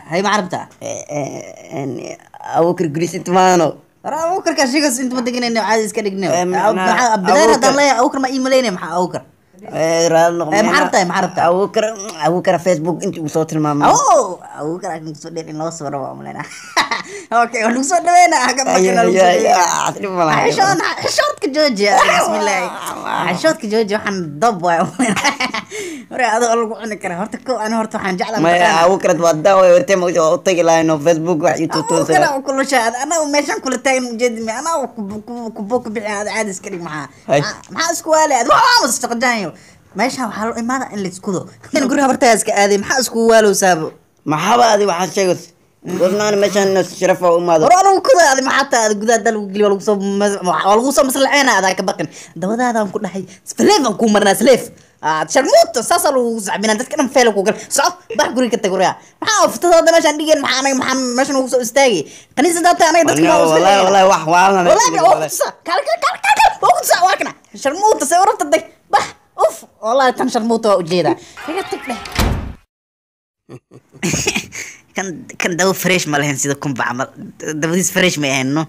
Hay, ma rabtaa? Abuukar guris inta maano. War Abuukarkaa sheegays inta ma deganayno, caadi iska dhignayo. Eh, maxaa bidaar haddaan Abuukar. leeyahay Abuukar ma ii malaynaya? Maxaa Abuukar? Raali noqo. Eh, maxaa rabtaa? Maxaa rabtaa? Abuukar, Abuukar Facebook inta uu soo tilmaamay. Oh, Abuukar aan kusoo dheer in loo soo rabo umaleynaa. Okay, waa lagu soo dhaweynaa ka Ay, bakan, waa lagu soo ay, ay, dhaweynaa. Dhib ma laha. Xishood, xishoodka jooji. Bismillaahi, xishoodka jooji. Waxaan dab waay hore adoo lagu cuni kara. Horta ko ani horta waxaan jeclaa Maya, mataqaanaa. Abuukar waa daawa hortee ma u tagi lahayn oo Facebook wax ii tuutuusa. Abuukar kulusha anaa meeshan kula taagan ujeedi, anaa kubo ku bixi. Aad caadi iska dhig. Maxaa Hay. Maxaa isku waalay aad? Waa aamus shaqajaanyo. Meeshan waxaa loo imaada in la iskudo in guri habartaa iska aaday. Maxaa isku waalowsaabo? Maxaaba adi waxaad sheegays gornaan meeshan sharaf u imaado. Hore anigu kuda adi maxaa taa? Adi gudaha lagu geliyo, waa lagu soo waa lagu soo maslaxeena. Adaa ka baqin, dabadaadaan ku dhahay sleef aan kuu marnaa, sleef aad sharmuuta saasaa lagu sacbinaa dadka dhan feela ku gal. Soco, bax, guriga ka tag. Waryaa, maxaa oftadooda meeshaan dhigeen? Maxaa anaga maxaa meeshan ugu soo istaagay? Kaniisada taa anaga dadka Wallahi, wallahi, wallahi wax waalna wallahi waa kutusa. Kal kal kal kal kal, waa kutusa. Waa kana sharmuuta see urabta. Dag, bax. Uf, wallahi tan sharmuuta waa ujeedaa. Kaga tag dheh. Kan dawo fresh ma lahayn sida kumba camal, dabadiis fresh ma ahayn. No,